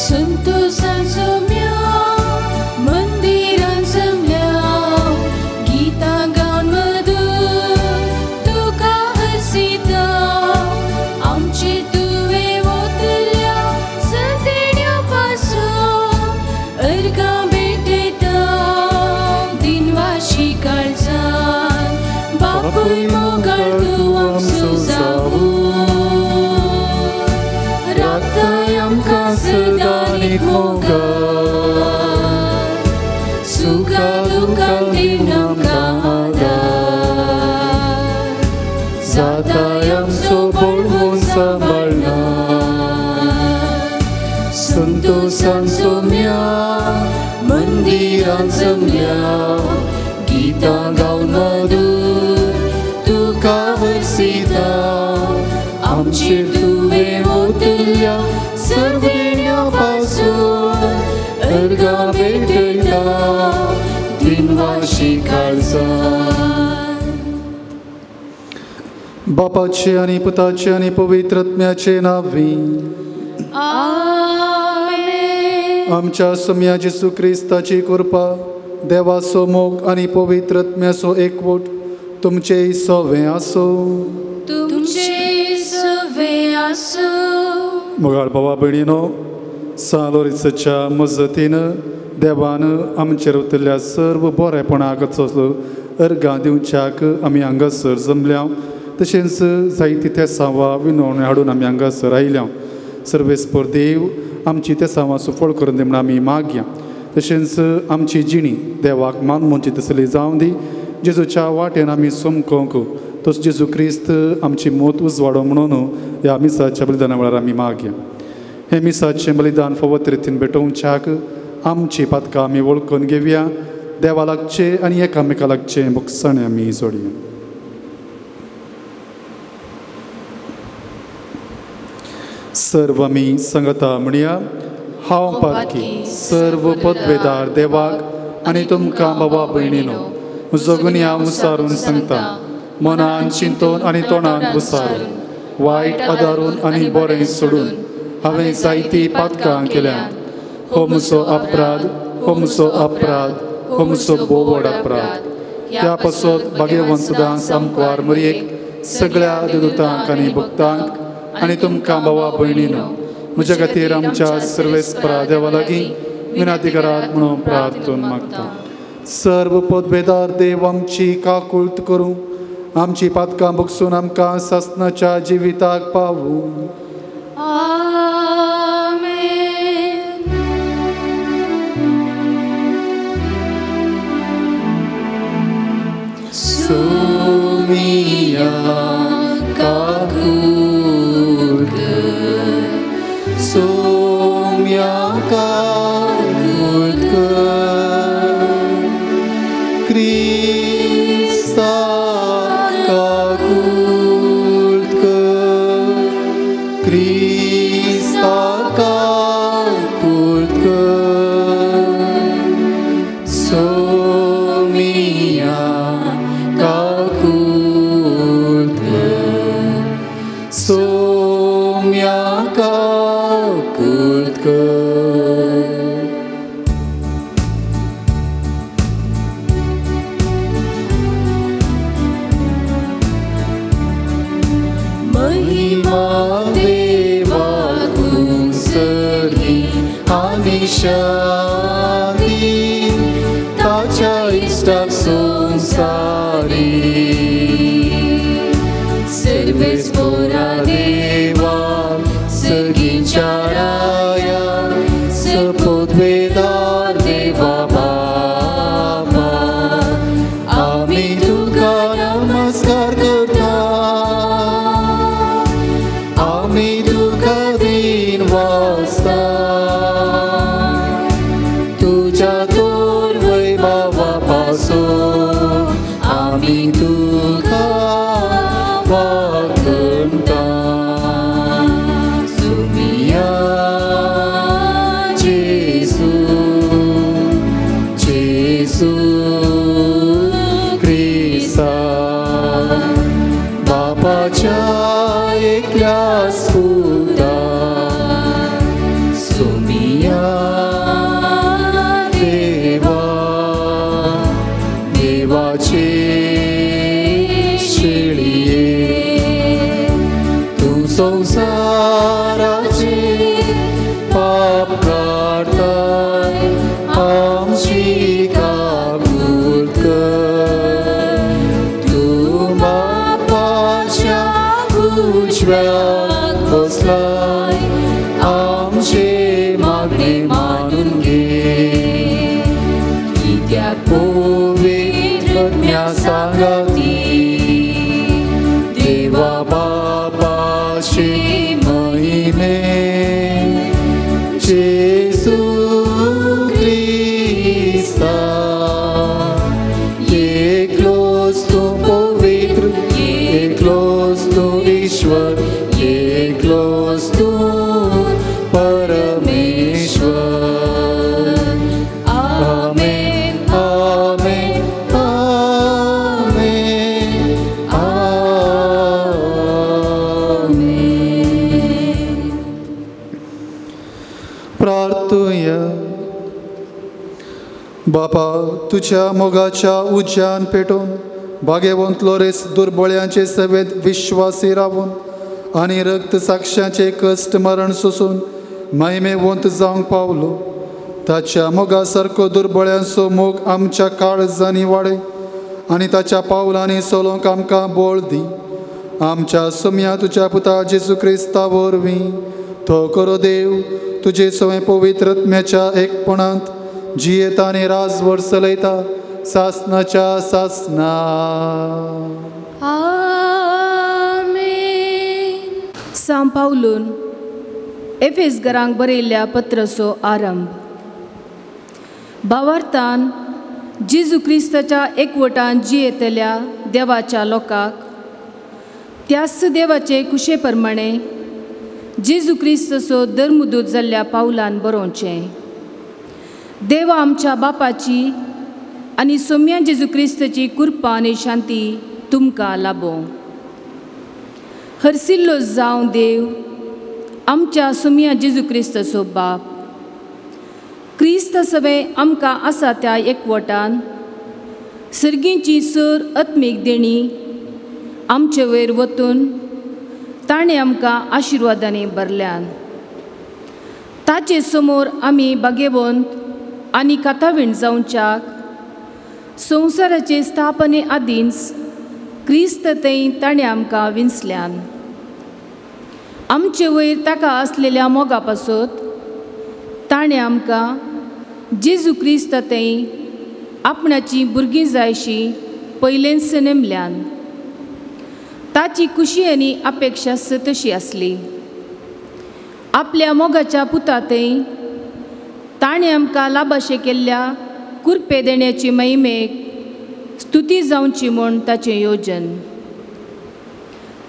संतोषान जम्या मंदिरान जमल्या गीतां गावन मधूर तुका हरसिता आमचे तुवें वतल्या सदेण्या पासून अर्गां भेटयता दिनवाशी काळजान बापूय मोगाळ तूं आमचो जावूं राखताय आमकां सदां नीत मोगान सुखा दुखान दिवन आमकां आदार जाताय आमचो बळवंत सांबाळना संतोषान सोम्या मंदिरान जमल्या गीतां गावन मधूर तुका हरसिता आमचेर तुवें वतल्या सर्वेण्या पासून अर्गां भेटयता दिनवाशी काळजान. बापाचे आनी पुताचे आनी पवित्र आत्म्याचे नांवी आमेन. आमच्या सोम्या जेजू क्रिस्ताची कृपा देवाचो मोग आनी पवित्र आत्म्याचो एकवट तुमचेय सवें आसूं. तुमचे सवें आसूं. मोगाळ भावा भयणीनो, सान लोरिसाच्या मजतीन देवान आमचेर उतरल्या सर्व बरेपणाक अर्गां दिवच्याक आमी हांगासर जमल्या. तशेंच जायती तेसांवां विनवणी हाडून आमी हांगासर आयल्या. सर्वेस्पर देव आमची तेसांवां सुफळ करून दी म्हूण आमी मागया. तशेंच आमची जिणी देवाक मान म्हणची तसली जावं दी. जेजूच्या वाटेन आमी समकोंक तसो जेजू क्रिस्त आमची मोत उजवाडो म्हणून ह्या मिसाच्या बलिदाना वेळार आमी मागया. हें मिसाचें बलिदान फावत रितीन भेटोवच्याक आमची पातकां आमी वळखून घेवया. देवा लागचें आनी एकामेका लागचें भोगसाणें आमी जोडया. सर्व आमी सांगता म्हणया, हांव पातकी सर्व पदवेदार देवाक आनी तुमकां बाबा भयणीनो म्हजो गुन्यांव उसारून सांगता. मनान चिंतून आनी तोंडान उसारून वायट आदारून आनी बरें सोडून हांवें जायतीं पातकां केल्यांत. हो म्हजो अपराध, हो म्हजो अपराध, हो म्हजो भोव व्हड अपराध. ह्या पासत भाग्यवंत सदां सामकार मरयेक सगळ्या देवदूतांक आनी भक्तांक आनी तुमकां भावा भयणीनो म्हज्या खातीर आमच्या सर्वेस्परा देवा लागीं विनंती करात म्हणून प्रार्थून मागता. सर्व पदवेदार देव आमची काकुळट करूं, आमची पातकां भोगसून आमकां सासणाच्या जिविताक पावूं. आमेन. सोमिया काकुळट कर, सोम्या काकुळट कर, क्रिस्ता काकुळट कर, क्रिस्ता काकुळट कर, सोमिया काकुळट कर, सोम्या काकुळट कर. महिमा देवाकून सगळी आनी शांती ताच्या इश्टाक संवसारी. सर्वेस्पोरा देवा सगळींच्या राया सपोदवेदार देवा बापा आमी तुका नमस्कार करता, आमी तुका दिन वाचता, तुज्या तोर वैभवा पासून आमी तुका वाखणता. सुमिया जेजू, जेजू क्रिस्ता बापाच्या एकल्याच पुता. सुमिया पाप काडताय आमची काकूत कर तूं बापाच्या उजव्याक बसलाय आमचे मागणे मानून घे कित्याक पवित्र आत्म्या सांगाती देवा बापाचे महिमे जेजू क्रिस्ता एकलोच तूं पवित्र एकलोच तूं ईश्वर एकलोच तूं परमेश्वर. आमेन आमेन आमेन आमेन. प्रार्थुया. बापा तुझ्या मोगाच्या उज्यान पेटोवन भागेवंत लोरेस दुर्बळ्यांचे सवेद विश्वासी रावून आनी रक्त साक्षांचे कश्ट मरण सोसून महिमेवंत जावंक पावलो. ताच्या मोगा सारको दुर्बळ्यांचो मोग आमच्या काळजांनी वाडय आनी ताच्या पावलांनी चलोवंक आमकां बळ दी. आमच्या सोम्या तुज्या पुता जेजू क्रिस्ता वरवीं तो करो देव तुजे सवय पवित्र आत्म्याच्या एकपणांत जियेता आनी राजवट चलयता सासनाच्या सासना. आमेन. सांव पावलून एफेसगरांक बरयल्ल्या पत्राचो आरंभ. भावार्थान जेजू क्रिस्ताच्या एकवटान जियेतल्या देवाच्या लोकांक त्याच देवाचे कुशे प्रमाणे जेजू क्रिस्ताचो धर्मदूत जाल्ल्या पावलान बरोवचें. देवा आमच्या बापाची आनी सोम्या जेजू क्रिस्ताची कृपा आनी शांती तुमकां लाबो. हरसिल्लो जावं देव आमच्या सोम्या जेजू क्रिस्ताचो बाप क्रिस्त सवें आमकां आसा त्या एकवटान सर्गींची सर आत्मीक देणी आमचे वयर वतून ताणें आमकां आशिर्वादांनी भरल्यान. ताचे समोर आमी बागेवंत आनी कातावीण जावच्याक संवसाराचे स्थापने आदींच क्रिस्त थंय ताणें आमकां विंचल्यान. आमचे वयर ताका आसलेल्या मोगा पासत ताणें आमकां जेजू क्रिस्त थंय आपणाची भुरगीं जायशी पयलेंच नेमल्यान. ताची खुशी आनी अपेक्षा तशी आसली. आपल्या मोगाच्या पुता थंय ताणें आमकां लाभाशें केल्ल्या कुरपे देण्याची महिमेक स्तुती जावची म्हूण ताचें योजन.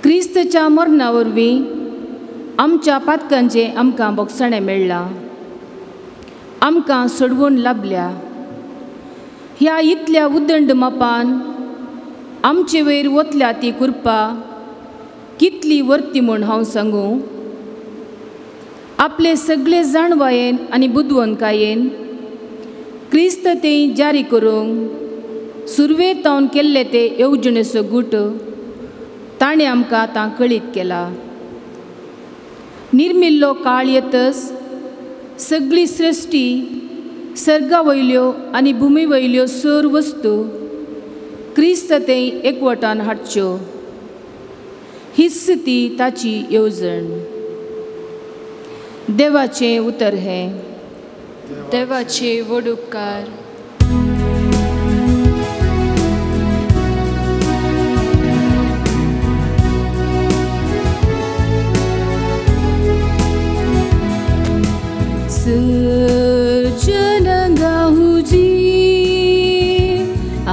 क्रिस्तच्या मरणा वरवीं आमच्या पातकांचें आमकां बोगसाणें मेळ्ळां, आमकां सोडवून लाबल्या. ह्या इतल्या उदंड मापान आमचे वयर वतल्या ती कृपा कितली वर्ती म्हूण हांव सांगूं. आपले सगळे जाणवायेन आनी बुदवंतकायेन क्रिस्त ते जारी करूंक सुरवेर तावन केल्ले ते येवजणेचो गूट ताणें आमकां आतां कळीत केला. निर्मिल्लो काळ येतच सगळी सृश्टी सर्गा वयल्यो आनी भुमी वयल्यो सर वस्तू क्रिस्त ते एकवटान हाडच्यो हीच ती ताची येवजण. देवाचें उतर हें. देवाचे व्हड उपकार. सर्जनगाहुजी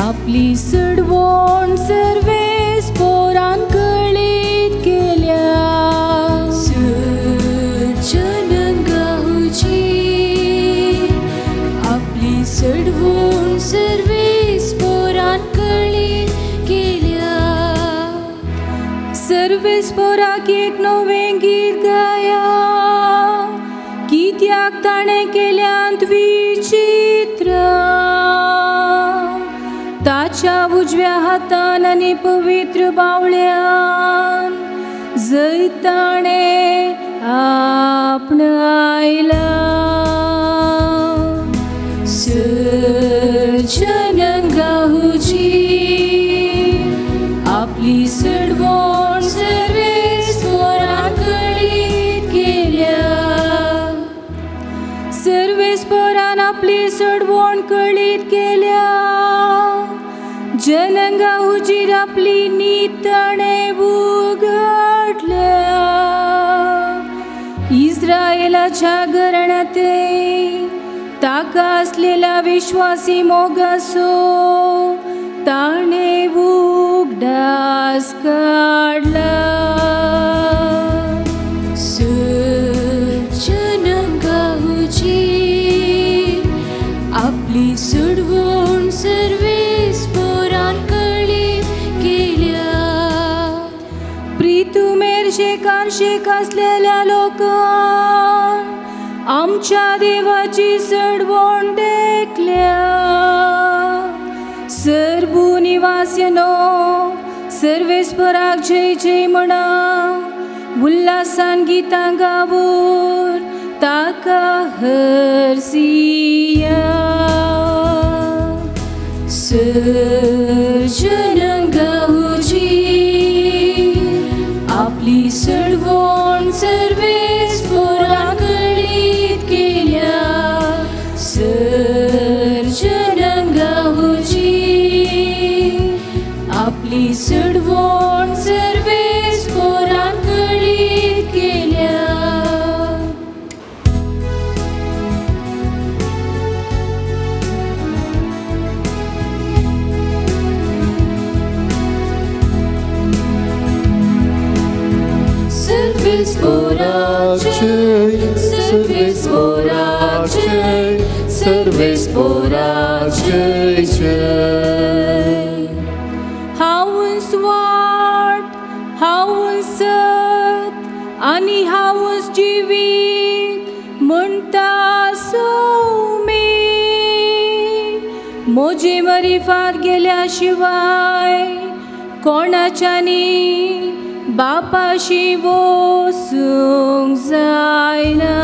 आपली सडवण सर्वेस पोरान कळीत केल्या. सर्जनगाहुजी आपली सडवण सर्वेस पोरान कळीत केल्या. सर्वेस पोराक एक नवें गीत गाया कित्याक ताणें केल्यांत विचित्र. ताच्या उजव्या हातान आनी पवित्र बावळ्यान जैत ताणें आपणायला. सर्वेस्परान आपली सोडवण कळीत केल्या, जनंगा हुजीर आपली नीत ताणें उगडल्या. इस्रायलाच्या घराण्यांत ताका आसलेला विश्वासी मोगासो ताणें उगडास काडला. जनंगा हुजीर आपली सोडवण सर्वेस्परान कळीत केल्या. प्रितुमेर शेकान शेक आसलेल्या लोकांक आमच्या देवाची सडवण देखल्या. सर्वू निवास्यनो सर्वेस्पराक जय जय म्हणा, उल्हासान गितां गावून ताका हरसिया. जनंगा हुजीर आपली सोडवण सर्वेस्परान कळीत केल्या. जनंगा हुजीर आपली सोडवण सर्वेस्परान कळीत केल्या. सर्वेस्पराक जय, सर्वेस्पराक जय, सर्वेस्पराक जय जय. हांवूच वाट, हांवूच सत आनी हांवूच जिवीत म्हणटा सोमी. म्हजे मरिफात गेल्या शिवाय कोणाच्यानी बापाशी वचूंक जायना.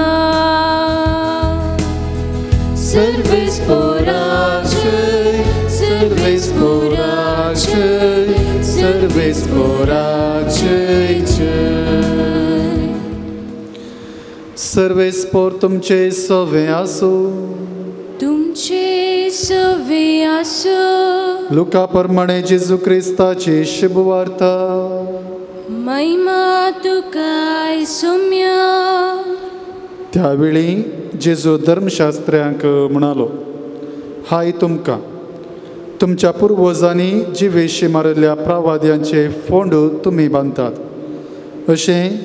सर्वेस्पराक जय, सर्वेस्पराक जय, सर्वेस्पराक जय जय. सर्वेस्पर तुमचे सवे आसूं. तुमचे सवे आसूं. लुका प्रमाणे जेजू क्रिस्ताची शुभवार्ता. महिमा तुकाय सोम्या. त्यावेळी जेजू धर्मशास्त्र्यांक म्हणालो, हाय तुमकां, तुमच्या पुर्वजांनी जिवेशी मारिल्ल्या प्रवाद्यांचे फोंड तुमी बांदतात. अशें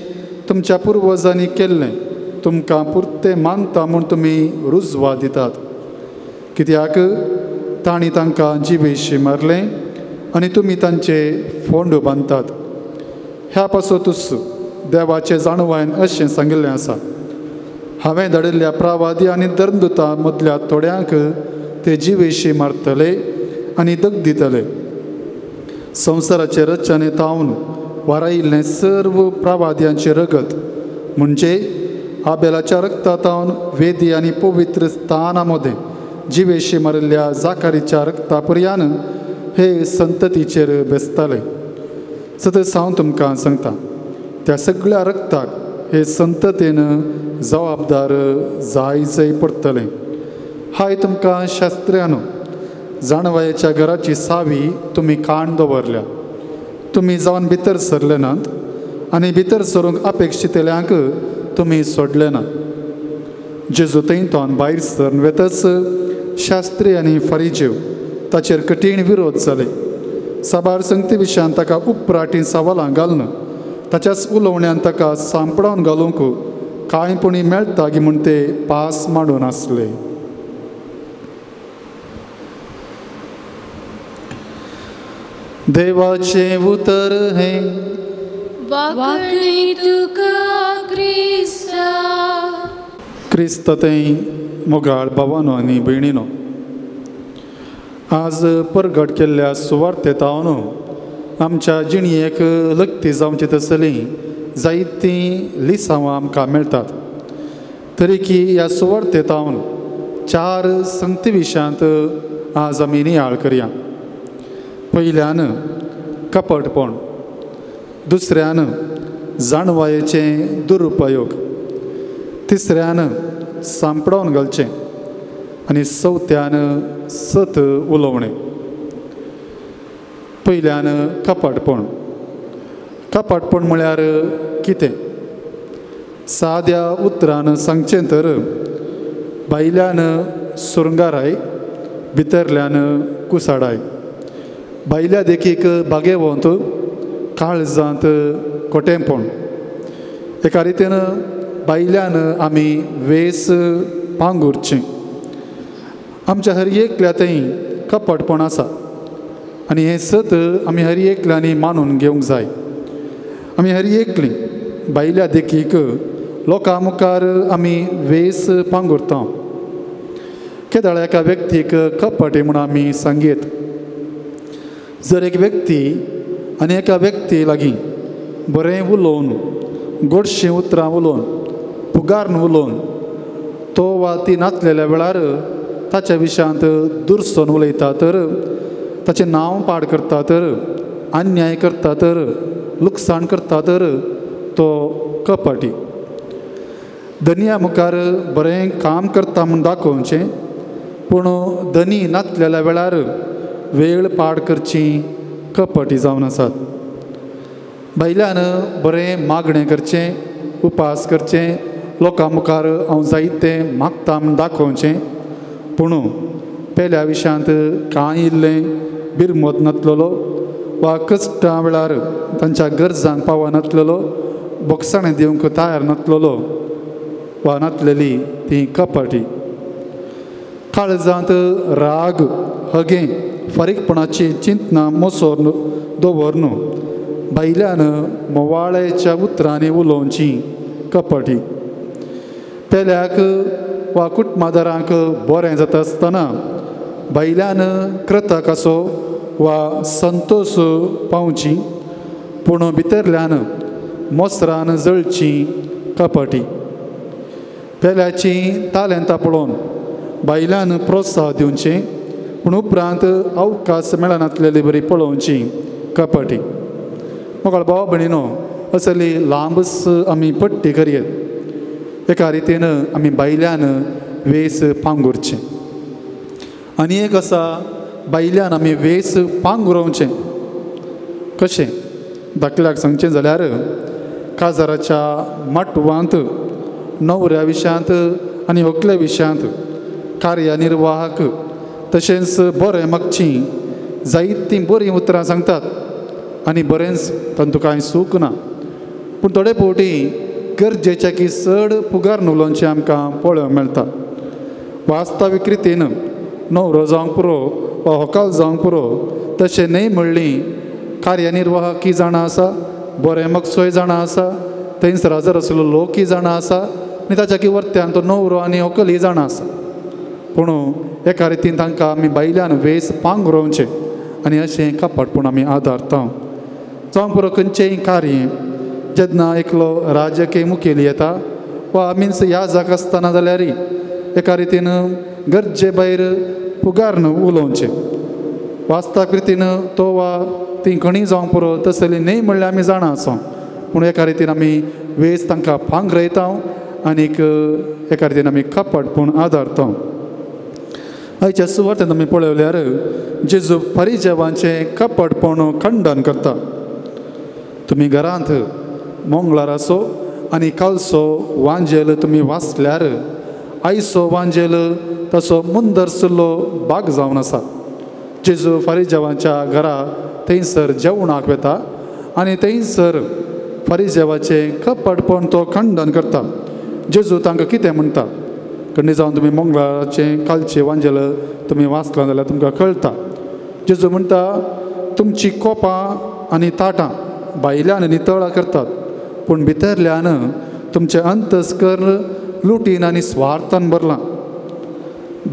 तुमच्या पुर्वजांनी केल्लें तुमकां पुरतें मानता म्हूण तुमी रुजवा दितात. कित्याक तांणी तांकां जिवेशी मारलें आनी तुमी तांचे फोंड बांदतात. ह्या पासतूच देवाचे जाणवायन अशें सांगिल्लें आसा, हांवें धाडिल्ल्या प्रावादी आनी धर्मदुतां मदल्या थोड्यांक ते जिवेशी मारतले आनी दग दितले. संवसाराचे रचने तावन वारायिल्लें सर्व प्रावाद्यांचें रगत म्हणजे आबेलाच्या रगता तावन वेदी आनी पवित्र स्थाना मदें जिवेशी मारिल्ल्या जाकारीच्या रगता पर्यान हे संततीचेर बेसताले. सतत हांव तुमकां सांगता, त्या सगळ्या रगताक हे संततेन जबाबदार जायजय पडटलें. हाय तुमकां शास्त्र्यानो, जाणवायेच्या घराची सावी तुमी काण दवरल्या. तुमी जावन भितर सरले नात आनी भितर सरूंक अपेक्षितल्यांक तुमी सोडले ना. जेजू थंय तोन भायर सरन वेतच शास्त्री आनी फारिजेव ताचेर कठीण विरोध जाले. साबार संगती विशयान ताका उपराटी सवालां घालून ताच्याच उलोवण्यान ताका सांपडावन घालूंक कांय पुणी मेळटा गी म्हूण ते पास मांडून आसले. देवाचें उतर हें वाकणी तुका क्रिस्ता. क्रिस्त थंय मोगाळ भावानो आनी भयणीनो, आज परगट केल्ल्या सुवार्तेतावन आमच्या जिणयेक लग्ती जावची तसली जायतीं लिसांवां आमकां मेळटात. तरी की ह्या सुवार्तेतावन चार संगती विशयांत आज आमी नियाळ करया. पयल्यान कपटपण, दुसऱ्यान जाणवायेचें दुरुपयोग, तिसऱ्यान सांपडावन घालचें आनी चवथ्यान सत उलोवणें. पयल्यान कपटपण. कपटपण म्हळ्यार कितें? साद्या उतरान सांगचें तर भायल्यान सुरंगाराय, भितरल्यान कुसाडाय. भायल्या देखीक बागेवंत, काळजांत कोटेंपण. एका रितीन भायल्यान आमी वेस पांगुरचें. आमच्या हर एकल्या थंय कपटपण आसा आनी हें सत आमी हर एकल्यांनी मानून घेवंक जाय. आमी हर एकली भायल्या देखीक लोकां मुखार आमी वेस पांगुरता. केदळ एका व्यक्तीक कपटी म्हूण आमी सांगयत. जर एक व्यक्ती आनी एका व्यक्ती लागीं बरें उलोवन, गोडशीं उतरां उलोवन, फुगार्न उलोवन तो वा ती नाचलेल्या वेळार ताच्या विशयांत दुरसोन उलयता तर, ताचें नांव पाड करता तर, अन्याय करता तर, लुकसाण करता तर तो कपटी. धनया मुखार बरें काम करता म्हूण दाखोवचें, पूण धनी नाचलेल्या वेळार वेळ पाड करची कपटी जावन आसात. भायल्यान बरें मागणें करचें, उपास करचें, लोकां मुखार हांव जायतें मागता म्हूण दाखोवचें, पूण पेल्या विशयांत कांय इल्लें बिरमत नातलेलो वा कश्टां वेळार तांच्या गरजांक पावनातलेलो, बोगसाणें दिवंक तयार नातलेलो वा नातलेली ती कपटी. काळजांत राग, हगें, फारीकपणाची चिंतना मोसोर दवर न्हू भायल्यान मोवाळेच्या उतरांनी उलोवची कपटी. पेल्याक वा कुटुंबादारांक बरें जाता आसतना भायल्यान कृतक असो वा संतोश पावची, पूण भितरल्यान मोसरान जळची कपटी. पेल्याची तालेंतां पळोवन भायल्यान प्रोत्साह दिवचें, पूण उपरांत अवकाश मेळनातलेली बरी पळोवची कपटी. मोगाळ भाव भयणीनो, असली लांबच आमी पट्टी करयेत. एका रितीन आमी भायल्यान वेस पांगुरचें. आनी एक आसा, भायल्यान आमी वेस पांगुरोवचें. कशें? धाकल्याक सांगचें जाल्यार काजाराच्या माटवांत न्हवऱ्या विशयांत आनी व्हंकले विशयांत कार्यनिर्वाहक तशेंच बरें मागचीं जायतीं बरीं उतरां सांगतात आनी बरेंच तांतूं कांय सूख ना, पूण थोडे फावटी गरजेच्या की चड फुगार उलोवचें आमकां पळोवंक मेळटा. वास्तवीक रितीन न्हवरो जावंक पुरो वा होकाल जावंक पुरो तशें न्हय म्हणली कार्यनिर्वाहकी जाणा आसा, बरें मगसोय जाणा आसा, थंयसर हजर आसलो लोकय जाणा आसा आनी ताच्या की वरत्यान तो न्हवरो आनी व्हंकलय जाणा आसा. पूण एका रितीन तांकां आमी भायल्यान वेस पांगुरोवचें आनी अशें कपटपण आमी आदारता. जावं पुरो खंयचेंय कार्य जेन्ना एकलो राजकीय मुखेली येता वा मिन्स ह्या जाग आसतना जाल्यार एका रितीन गरजे भायर फुगार्न उलोवचें. वास्तवीक रितीन तो वा ती खणी जावंक पुरो तसली न्हय म्हणल्यार आमी जाणा आसा, पूण एका रितीन आमी वेस तांकां पांगरयता आनीक एका रितीन आमी कपटपण आदारता. आयच्या सुवातेन आमी पळयल्यार जेजू परिजेवांचें कपटपण खंडन करता. तुमी घरांत मंगळाराचो आनी कालचो वांजेल तुमी वाचल्यार आयचो वांजेल तसो मुंदरसुल्लो भाग जावन आसा. जेजू फारीजेवांच्या घरा थंयसर जेवणाक वता आनी थंयसर फारीजेवाचें कपटपण तो खंडन करता. जेजू तांकां कितें म्हणटा खंडी जावन तुमी मंगळाराचें कालचें वांजेल तुमी वाचलां जाल्यार तुमकां कळटा. जेजू म्हणटा, तुमची कोपां आनी ताटां भायल्यान नितळां करतात, पूण भितरल्यान तुमचें अंतस्कर लुटीन आनी स्वार्थान भरलां.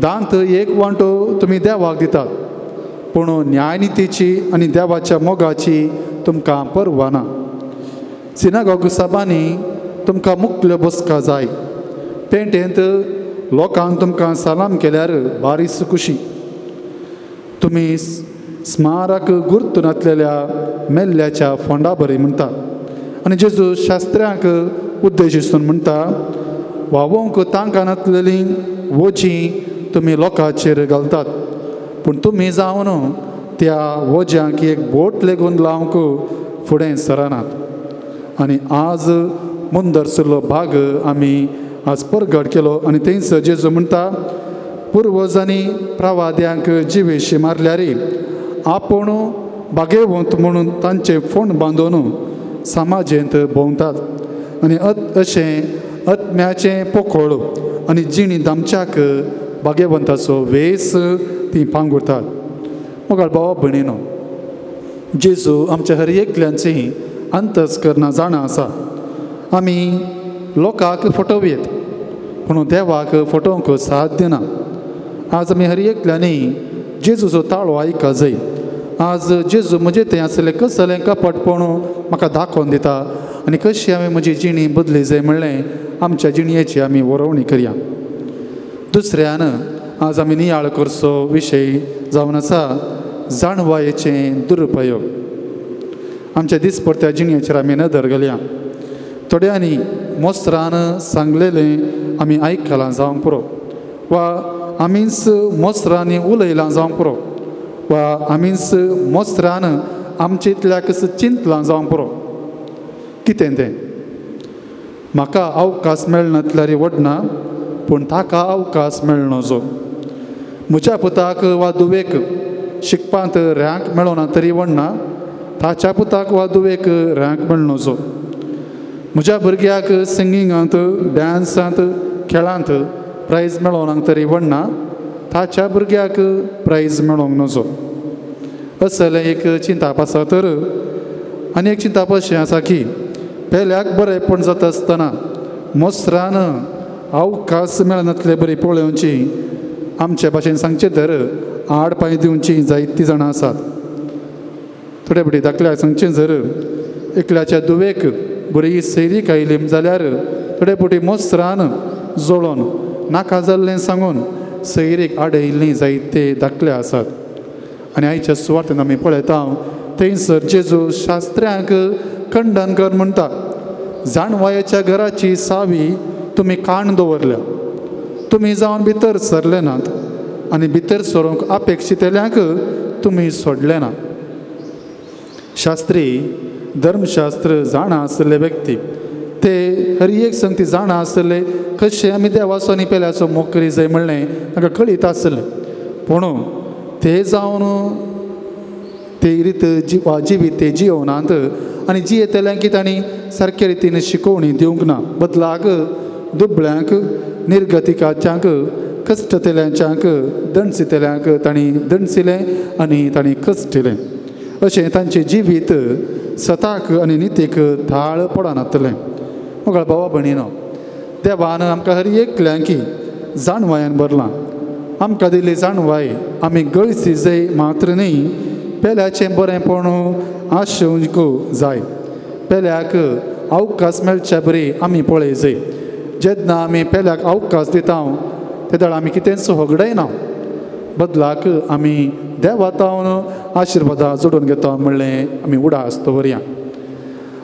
दांत एक वांटो तुमी देवाक दितात, पूण न्यायनितीची आनी देवाच्या मोगाची तुमकां पर्वा ना. सिनागोग सभांनी तुमकां मुकल्यो बसका जाय. पेंटेंत लोकांक तुमकां सलाम केल्यार बारीस खुशी. तुमी स्मारक गुर्तून नातलेल्या मेल्ल्याच्या फोंडा बरी म्हणटा. आनी जेजू शास्त्र्यांक उद्देश दिसून म्हणटा, व्हांवोंक तांकां नातलेली वोची तुमी लोकांचेर घालतात, पूण तुमी जावन त्या वज्यांक एक बोट लेगून लावंक फुडें सरनात. आनी आज मुंदरसुल्लो भाग आमी आज परगट केलो आनी थंयसर जेजू म्हणटा, पुर्वजांनी प्रवाद्यांक जिवेशी मारल्यार आपूण भागेवंत म्हणून तांचे फोंड बांदून समाजेंत भोंवतात आनी अशें आत्म्याचें पोकोळ आनी जिणी दामच्याक भागेवंताचो वेस ती पांगुरतात. मोगाळ भावा भयणीनो, जेजू आमच्या हर एकल्यांची अंतस्करणां जाणा आसा. आमी लोकांक फटोवयेत पूण देवाक फटोवंक साध्य ना. आज आमी हर एकल्यांनी जेजूचो ताळो आयका जाय. आज जेजू म्हजें थंय आसलें कसलें कपटपण म्हाका दाखोवन दिता आनी कशी हांवें म्हजी जिणी बदली जाय म्हणलें आमच्या जिणयेची आमी वरोवणी करया. दुसऱ्यान आज आमी नियाळ करचो विशय जावन आसा जाणवायेचें दुरुपयोग. आमच्या दिसपडत्या जिणयेचेर आमी नदर घालया. थोड्यांनी मोस्त्रान सांगलेलें आमी आयकलां जावंक पुरो, वा आमीच मोस्त्रांनी उलयलां जावंक पुरो, वा आमीच मोस्त्रान आमचे इतल्याक चिंतलां जावंक पुरो. कितें तें म्हाका अवकाश मेळनातल्यार वडना, पूण ताका अवकाश मेळना. म्हज्या पुताक वा धुवेक शिकपांत रँक मेळना तरी वडना, ताच्या पुताक वा धुवेक रँक मेळना. म्हज्या भुरग्याक सिंगिंगांत, डांसांत, खेळांत प्रायज मेळोना तरी वडना, ताच्या भुरग्याक प्रायज मेळोंक नजो. असलें एक चिंताप आसा. तर आनी एक चिंताप अशें आसा की पेल्याक बरेंपण जाता आसतना मोस्त्रान अवकाश मेळनातले बरी पळोवची आमचे भाशेन सांगचें तर आड पांय दिवची जायतीं जाणां आसात. थोडे फावटी धाकल्याक सांगचें जर एकल्याच्या धुवेक बरी सैरीक आयली जाल्यार थोडे फावटी मोस्त्रान जळोन नाका जाल्लें सांगून सैरीक आडयल्लीं जायते धाकले आसात. आनी आयच्या सुवातेन आमी पळयता थंयसर जेजू शास्त्र्यांक खंडन कर म्हणटा, जाणवायेच्या घराची सावी तुमी काण दवरल्या, तुमी जावन भितर सरले नात आनी भितर सरूंक अपेक्षितल्यांक तुमी सोडले ना. शास्त्री धर्मशास्त्र जाणा आसले व्यक्ती ते हर एक संगती जाणा आसले कशें आमी देवाचो आनी पेल्याचो मोग करी जाय म्हणलें तांकां कळीत आसलें, पूण ते जावन ते रीत जिवीत ते जियोनात आनी जियेतल्यांक की तांणी सारके रितीन शिकोवणी दिवंक ना. बदलाक दुबळ्यांक, निर्गतिकाच्यांक, कश्टतल्यांच्यांक, दणसितल्यांक तांणी दणसिलें आनी तांणी कश्टिलें. अशें तांचें जिवीत सताक आनी नितीक थाळ पडनातलें. मोगाळ भावा भयणीनो, देवान आमकां हर एकल्यांकी जाणवायान भरलां. आमकां दिल्ली जाणवाय आमी गळसी जाय मात्र न्ही, पेल्याचें बरेंपण आशेवंक जाय. पेल्याक अवकाश मेळच्या बरी आमी पळय जाय. जेन्ना आमी पेल्याक अवकाश दिता तेदळ आमी कितेंच होगडायना, बदलाक आमी देवातावन आशिर्वादा जोडून घेता म्हणलें आमी उडास दवरया.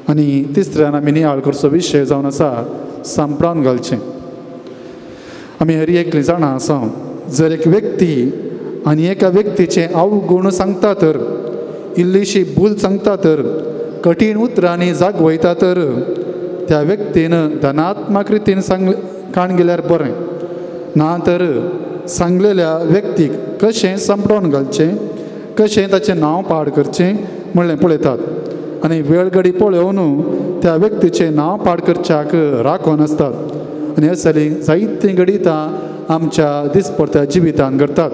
आनी तिसऱ्यान आमी नियाळ करचो विशय जावन आसा सांपळावन घालचें. आमी हर एकली जाणां आसा, जर एक व्यक्ती आनी एका व्यक्तीचें अवगुण सांगता तर, इल्लीशी भूल सांगता तर, कठीण उतरांनी जागवयता तर त्या व्यक्तीन धनात्मक रितीन सांग काण गेल्यार बरें, ना तर सांगलेल्या व्यक्तीक कशें सांपडोवन घालचें, कशें ताचें नांव पाड करचें म्हणलें पळयतात आनी वेळ घडी पळोवन त्या व्यक्तीचें नांव पाड करच्याक राखून आसतात. आनी असलीं जायतीं घडितां आमच्या दिसपडत्या जिवितान घडतात.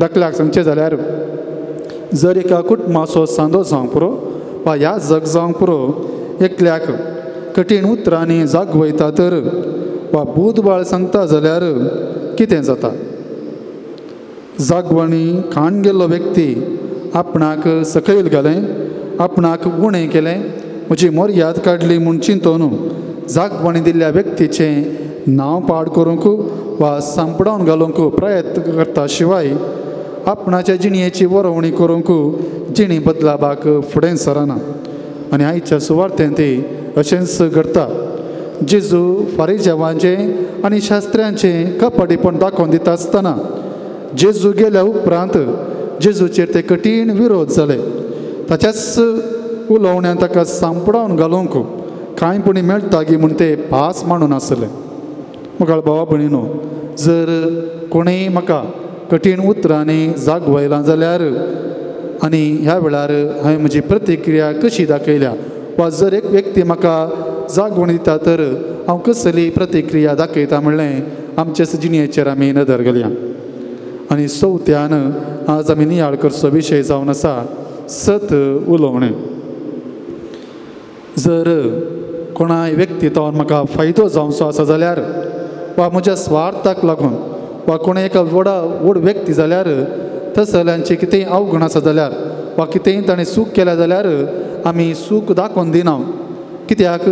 दाखल्याक सांगचें जाल्यार जर एका कुटुंबाचो सांदो जावंक पुरो वा ह्या जग जावंक पुरो एकल्याक कठीण उतरांनी जागवयता तर वा बुधबाळ सांगता जाल्यार कितें जाता? जागवणी खाण गेल्लो व्यक्ती आपणाक सकयल घालें, आपणाक उणें केलें, म्हजी मर्याद काडली म्हूण चिंतोन जागवणी दिल्ल्या व्यक्तीचें नांव पाड करूंक वा सांपडावन घालूंक प्रयत्न करता शिवाय आपणाच्या जिणयेची वरोवणी करूंक जिणी बदलाबाक फुडें सरना. आनी आयच्या सुवार्थेंत ती अशेंच घडटा. जेजू फारिजेवांचें आनी शास्त्र्यांचें कपटीपण दाखोवन दिता आसतना जेजू गेल्या उपरांत जेजूचेर ते कठीण विरोध जाले. ताच्याच उलोवण्यान ताका सांपडावन घालूंक कांय पुणी मेळटा गी म्हूण ते भास मांडून आसले. मुखार भावा भयणीनो, जर कोणूय म्हाका कठीण उतरांनी जागवयलां जाल्यार आनी ह्या वेळार हांवें म्हजी प्रतिक्रिया कशी दाखयल्या वा जर एक व्यक्ती म्हाका जागवण दिता तर हांव कसली प्रतिक्रिया दाखयता म्हणलें आमचे जिणेचेर आमी नदर घालया. आनी चवथ्यान आज आमी नियाळ करचो विशय जावन आसा सत उलोवणें. जर कोणाय व्यक्ती तो म्हाका फायदो जावचो आसा जाल्यार वा म्हज्या स्वार्थाक लागून वा कोणें एका व्हडा व्हड व्यक्ती जाल्यार तसल्यांचें कितेंय अवगुण आसा जाल्यार वा कितेंय ताणें चूक केल्या जाल्यार आमी चूक दाखोवन दिना. कित्याक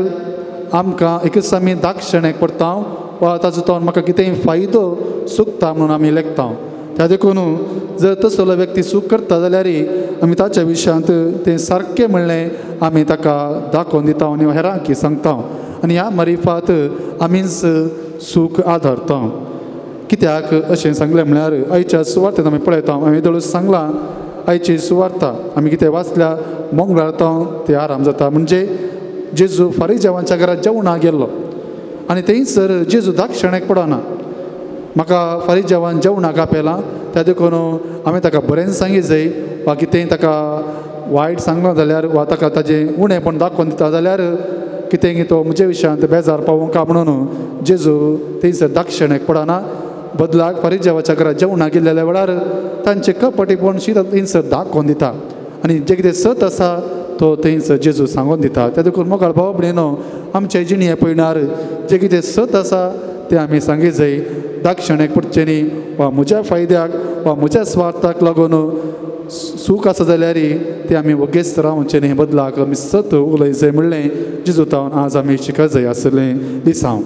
आमकां एकच आमी दाक्षणेक पडटा वा ताजो तो म्हाका कितेंय फायदो चुकता म्हणून आमी लेखता. त्या देखून जर तसलो व्यक्ती चूक करता जाल्यार आमी ताच्या विशयांत तें सारकें म्हणलें आमी ताका दाखोवन दिता आनी हेरांकी सांगता आनी ह्या मरिफात आमीच चूक आदारता. कित्याक अशें सांगलें म्हळ्यार आयच्या सुवार्तेंत आमी पळयता, हांवें दळूस सांगलां आयची सुवार्ता आमी कितें वाचल्या मंगळार ते आराम जाता. म्हणजे जेजू फारिजेवांच्या घरा जेवणाक गेल्लो आनी थंयसर जेजू दाक्षणेक पडना. म्हाका फारिजेवान जेवणाक आपयलां त्या देखून हांवें ताका बरें सांगी जाय वा कितेंय ताका वायट सांगलां जाल्यार वा ताका ताजें उणेंपण दाखोवन दिता जाल्यार कितें तो म्हजे विशयांत बेजार पावोवंक म्हणून जेजू थंयसर दाक्षणेक पडना. बदलाक फारिजेवाच्या घरा जेवणाक गेल्ल्या वेळार तांचें कपटीपण शीत थंयसर दाखोवन दिता आनी जें कितें सत आसा तो थंयसर जेजू सांगून दिता. त्या देखून मोगाळ भाव भयणीनो, आमचे जिणें पयणार जें कितें सत आसा तें आमी सांगी जाय. दाक्षणेक पडचें न्ही वा म्हज्या फायद्याक वा म्हज्या स्वार्थाक लागून सूख आसा जाल्यार तें आमी वगेच रावचें न्ही. बदलाक आमी सत उलय जाय म्हणलें जेजू तावन आज आमी शिकत जाय आसलें दिसांव.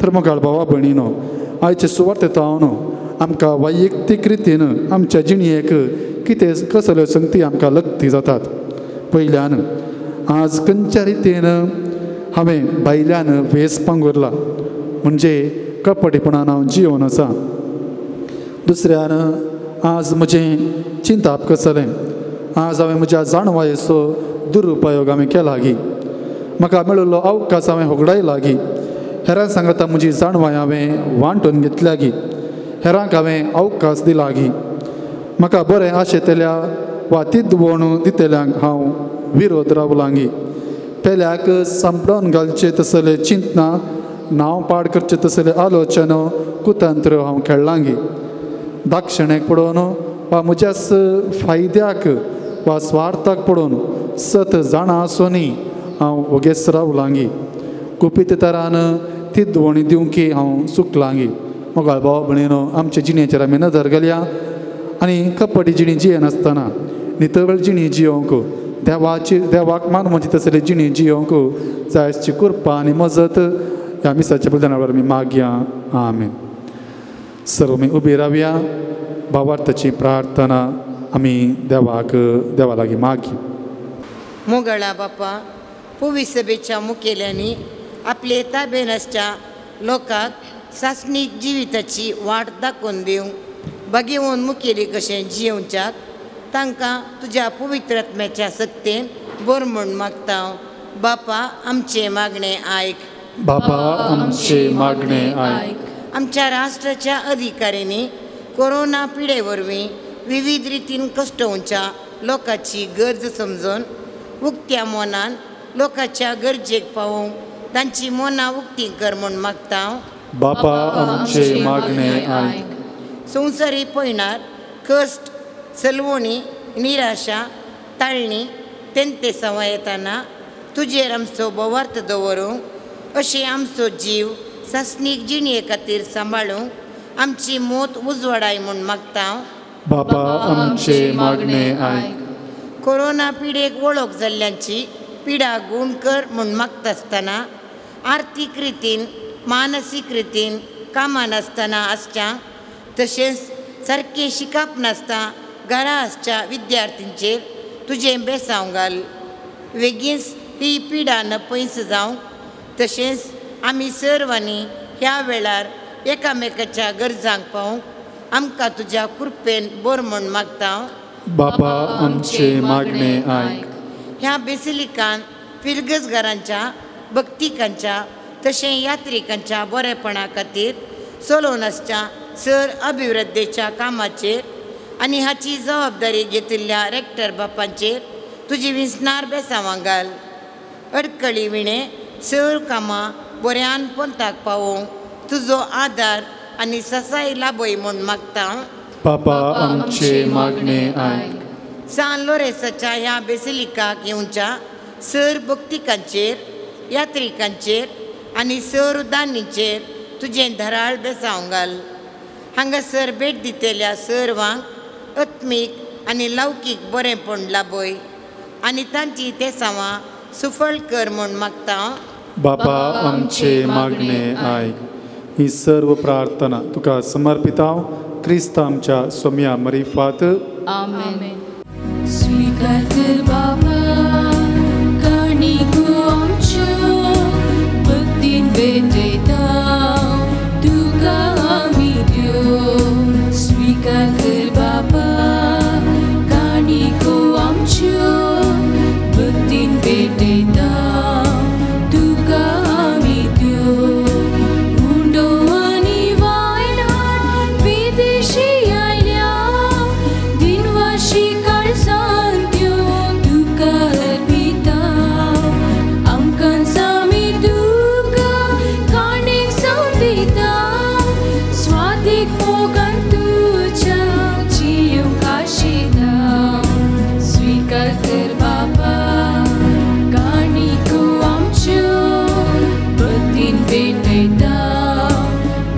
तर मोगाळ भावा भयणीनो, आयचे सुवार्ते तावन आमकां वैयक्तीक रितीन आमच्या जिणेक कितें कसल्यो संगती आमकां लग्ती जातात. पयल्यान आज खंयच्या रितीन हांवें भायल्यान वेस पांगुरला म्हणजे कपटीपणान हांव जिवन आसा. दुसऱ्यान आज म्हजें चिंताप कसलें, आज हांवें म्हज्या जाणवायेचो दुरुपयोग हांवें केला गी, म्हाका मेळिल्लो अवकाश हांवें होगडायला गी, हेरां सांगता म्हजी जाणवाय हांवें वांटून घेतल्या गी, हेरांक हांवें अवकाश दिला गी, म्हाका बरें आशेतल्या वा तिदवण दितल्यांक हांव विरोध रावलां गी, पेल्याक सांपडोवन घालचें तसलें चिंतना नांव पाड करचें तसलें आलोचन कुतंत्र हांव खेळ्ळां गी, दाक्षणेक पडोवन वा म्हज्याच फायद्याक वा स्वार्थाक पडोवन सत जाणा आसोनी हांव वगेच रावलां गी, गुपीत तरान तिदवणी दिवंकी हांव चुकलां गी. मोगाळ भाव भयणीनो, आमचे जिणेचेर आमी नदर घालया आनी कपटी जिणी जियेनासतना नितळ जिणी जियोंक देवाची देवाक मानवची तसली जिणी जियोंक जायची कृपा आनी मजत ह्या मिसाच्या बलिदाना वेळार आमी मागया. आमेन. सर्व आमी उबी रावया, भावार्थाची प्रार्थना आमी देवाक देवा लागीं मागया. मोगळा बापा, पुवी सभेच्या मुखेल्यांनी आपले ताबेन आसच्या लोकांक सासणीक जिविताची वाट दाखोवन दिवंक बागेवन मुखेली कशें जियोवच्याक तांकां तुज्या पवित्र आत्म्याच्या सक्तेन बोर म्हूण मागता. बापा आमचें मागणें आयक. बापा आमचें मागणें आयक. आमच्या राष्ट्राच्या अधिकाऱ्यांनी कोरोना पिडे वरवीं विविध रितीन कश्टोवच्या लोकांची गरज समजून उक्त्या मनान लोकांच्या गरजेक पावोवंक तांची मनां उक्ती कर म्हूण मागता. बापा आमचें मागणें आयक. संवसारी पयणार कश्ट, सलवणी, निराशा, ताळणी तेंते सवाय येताना तुजेर आमचो बोवार्थ दवरूंक अशें आमचो जीव सासणीक जिणये खातीर सांबाळूंक आमची मोत उजवाडाय म्हूण मागता. बापा आमचें मागणें आयक. कोरोना पिडेक वळख जाल्ल्यांची पिडा गूण कर म्हूण मागता आसतना आर्थीक रितीन मानसीक रितीन कामां नासतना आसच्या तशेंच सारकें शिकप नासता घरा आसच्या विद्यार्थींचेर तुजें बेसांव घाल. बेगीनच ही पिडा न पयस जावंक तशेंच आमी सर्वांनी ह्या वेळार एकामेकाच्या गरजांक पावूंक आमकां तुज्या कृपेन बोर म्हूण मागता. बापा आमचे मागणे आयक. ह्या बेसिलिकान फिरगजगारांच्या भक्तिकांच्या तशें यात्रिकांच्या बरेपणा खातीर चलोवन आसच्या सर अभिवृद्धीच्या कामाचेर आनी हाची जबाबदारी घेतिल्ल्या रेक्टर बापांचेर तुजी विसनार बेसांवां घाल. अडकळी विणें सर कामां बऱ्यान पंथाक पावोवंक तुजो आदार आनी ससाय लाभय म्हूण मागता. बापा आमचे मागणे आयक. सान लोरेसाच्या ह्या बेसिलिकाक येवच्या सर भक्तिकांचेर यात्रिकांचेर आनी सर दानीचेर तुजें धराळ बेसांव घाल. हांगासर भेट दितल्या सर्वांक आत्मीक आनी लौकीक बरेंपण लाभय आनी तांची तेसांवां सुफळ कर म्हूण मागता. बापा आमचे मागणे आयक. ही सर्व प्रार्थना तुका समर्पिताव क्रिस्त आमच्या सोम्या मरिफात. आमेन. स्वीकार कर बाबा काणिको आमच्यो भक्तीन भेटयता तुका आमी त्यो. स्वीकार कर बाबा काणिको आमच्यो भक्तीन भेटयता तुका आमी त्यो. उंडो आनी वायनान विदेशी आयल्या दिनवाशी काळजान त्यो तुका अर्पिता. आमकां सामी तुका काणीक जावन दिता स्वादीक मोगान तुज्या जियूंक आशिता. स्वीकार कर बाबा काणिको आमच्यो भक्तीन भेटयता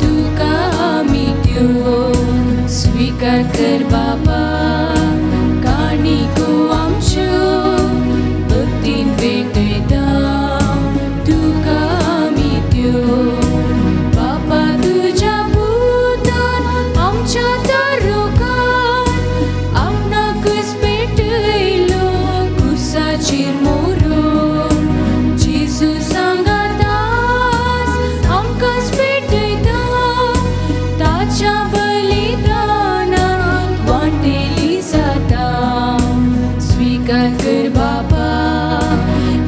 तुका आमी त्यो. स्वीकार कर बाबा काणिको आमच्यो भक्तीन भेटयता तुका आमी त्यो. बापा तुज्या पुतान आमच्या तारुकान आपणाकच पेटयलो कुसाचेर मोरून. जेजू सांगातास आमकांच पेटयता ताच्या बलिदानात वांटेली जाता. स्वीकार कर बाबा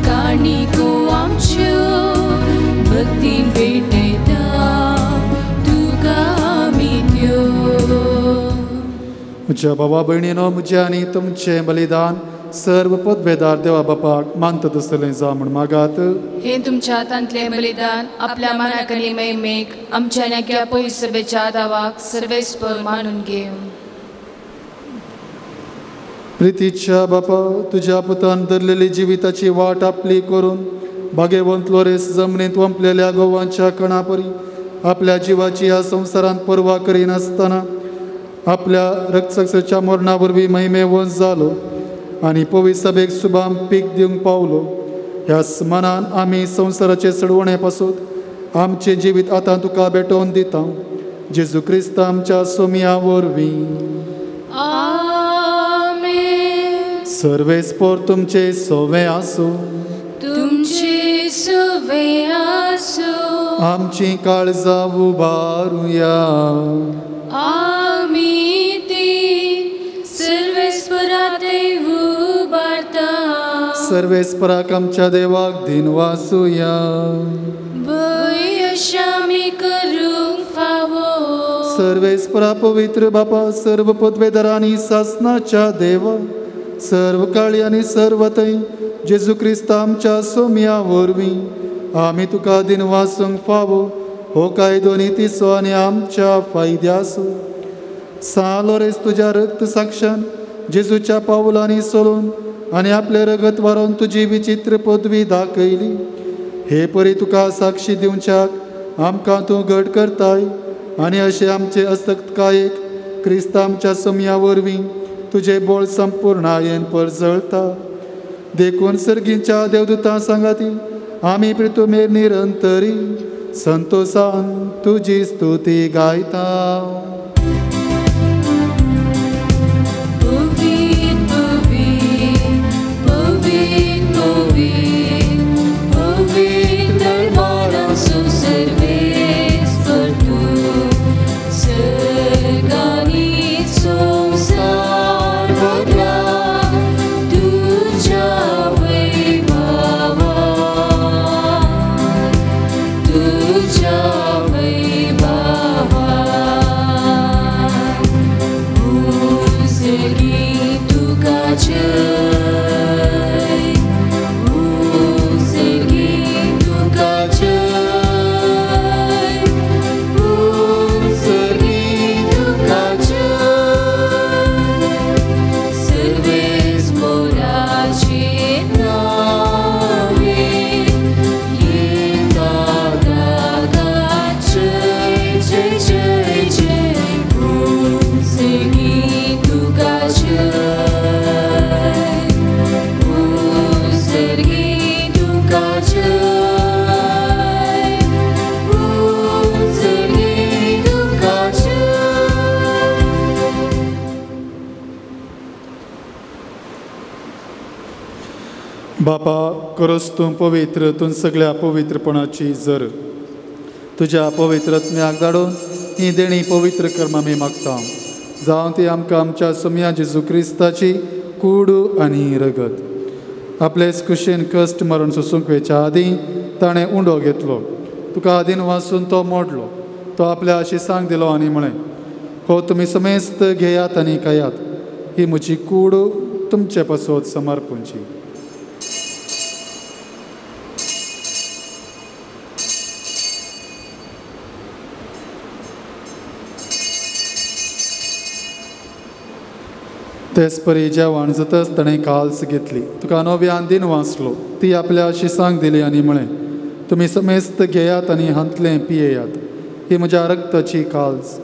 काणिको आमच्यो भक्तीन भेटयता तुका आमी त्यो. म्हज्या बाबा भयणीनो म्हजें आनी तुमचें बलिदान सर्व पदवेदार देवा बापाक मानता तसलें जावं म्हूण मागात. हे तुमच्या हातांतलें बलिदान आपल्या मनाक आनी महिमेक आमच्या नाक्या पयस सभेच्या दावाक सर्वेस्पर मानून घेवं. प्रितीच्या बापा तुज्या पुतान धरलेली जिविताची वाट आपली करून भागेवंत लोरेस जमनीत वंपलेल्या गोवांच्या कणापरी आपल्या जिवाची ह्या संवसारांत पर्वा करिनासतना आपल्या रक्तसाक्षाच्या मरणा वरवीं महिमेवंत जालो आनी पवित्र सभेक सुबाम पीक दिवंक पावलो. ह्या स्मनान आमी संवसाराचे सडवणे पासून आमचें जिवीत आतां तुका भेटोवन दिता. जेजू क्रिस्त आमच्या सोमया वरवीं. आमेन. सर्वेस्पोर तुमचे सोवे आसूं. तुमचे सोवे आसूं. आमची काळजां उबारुया. आमी ती सर्वेस्परा देव उबारता. सर्वेस्पराक आमच्या देवाक दिनवासुया. भंय आमी करूंक फावो. सर्वेस्परा पवित्र बापा सर्व पदवेदारांनी सासनाच्या देवा सर्व काळी आनी सर्व थंय जेजू क्रिस्त आमच्या सोम्या वरवीं आमी तुका दिनवासूंक फावो. हो कायदो नितीचो आनी आमच्या फायद्याचो. सान लोरेस तुज्या रक्त साक्षान जेजूच्या पावलांनी सोलून आनी आपलें रगत वारोवन तुजी विचित्र पदवी दाखयली. हे परी तुका साक्षी दिवच्याक आमकां तूं घट करताय आनी अशें आमचे असक्तकायेक क्रिस्त आमच्या समया वरवीं तुजें बळ संपूर्णायेन परजळता. देखून सर्गीच्या देवदूतां सांगाती आमी प्रितुमेर निरंतरी संतोषान तुजी स्तुती गायता. पवित्र पवित्र पवित्र पवित्र भरला तुझ्या वैभवान, तुझ्या वैभवान. उंचगी तुका जय, उंचगी तुका जय, उंचगी तुका जय. सर्वेस मोराचे नावे येता ताका जय जय जय जय. उंचगी तुका जय, उंचगी तुका जय, उंचगी तुका जय. बापा करोस तूं पवित्र, तूं सगळ्या पवित्रपणाची जर तुज्या पवित्र आत्म्याक धाडून ही देणी पवित्र कर्म आमी मागता, जावं ती आमकां आमच्या सोम्या जेजू क्रिस्ताची कूड आनी रगत. आपलेच कुशीन कश्ट मरण सोसूंक वेच्या आदीं ताणें उंडो घेतलो, तुका आदीन वासून तो मोडलो, तो आपल्या शिसांक दिलो आनी म्हळें, हो तुमी समेस्त घेयात आनी खायात, ही म्हजी कूड तुमचे पासत समर्पूंची. तेच परी जेवण जातच ताणें काल्स घेतली, तुका नव्यान दिन वाचलो, ती आपल्या शिसांक दिली आनी म्हळें, तुमी समेस्त घेयात आनी हांतलें पियेयात, ही म्हज्या रक्ताची काल्स,